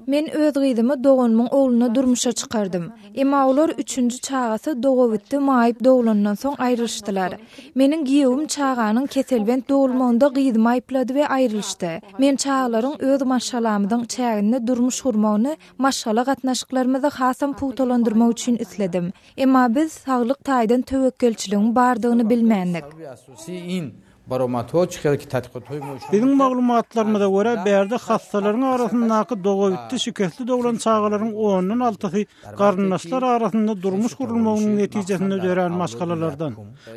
Men öz gyzymy doganymyň ogluna durmuşa çykardym. Emma olar üçünji çagasy dogabitdi maýyp doglandan soň aýrylyşdylar. Meniň giýewim çaganyň keselbent dogulmagynda gyzymy aýyplady we aýrylyşdy. Men çagalaryň öz maşgalamyzyň çäginde durmuş gurmagyny maşgala gatnaşyklarymyzy hasam pugtalandyrmak üçin isledim. Emma biz saglyk taýdan töwekgelçiligiň bardygyny bilmändik. Biziň maglumatlarymyza görä, bärde hassalaryň arasyndaky dogabitdi şikesli doglan çagalaryň ondan altysy garyndaşlar arasynda durmuş gurulmagynyň netijesinde dörän maşgalalardan.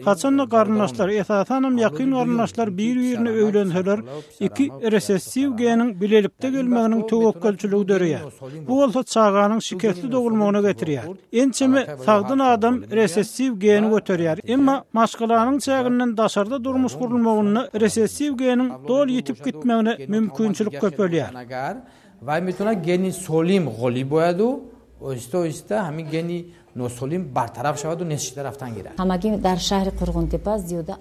Haçan-da garyndaşlar, esasanam ýakyn garyndaşlar bir-birine öýlenseler, iki resessiw geniň bilelikde gelmeginiň töwekgelçiligi döreýär. Bu bolsa çaganyň şikesli dogulmagyna getirýär. Ençeme sagdyn adam resessiw geni göterýär, emma maşgalanyň çäginden daşarda durmuş gurulmagynda resessiw geniň doly ýitip gitmegine mümkinçilik köpelýär.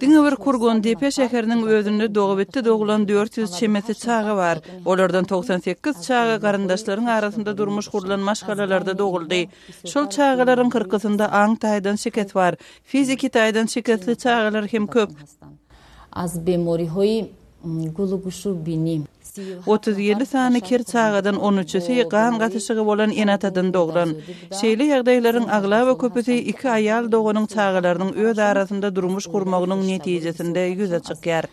Diňe bir Kurgondepe şäheriniň özünde dogabitdi doglan 400 çemesi çaga bar. Olardan 98 çaga garyndaşlaryň arasynda durmuş gurlan maşgalalarda doguldy. Şol çagalaryň kyrkysynda aň taýdan şikes bar. Fiziki taýdan şikesli çagalar hem köp. 37 sany ker çagadan on üçüsi gan gatyşygy bolan ene-atadan doglan. Şeýle ýagdaýlaryň aglaba köpüsi iki aýal doganyň çagalarynyň öz arasynda durmuş gurmagynyň netijesinde ýüze çykýar.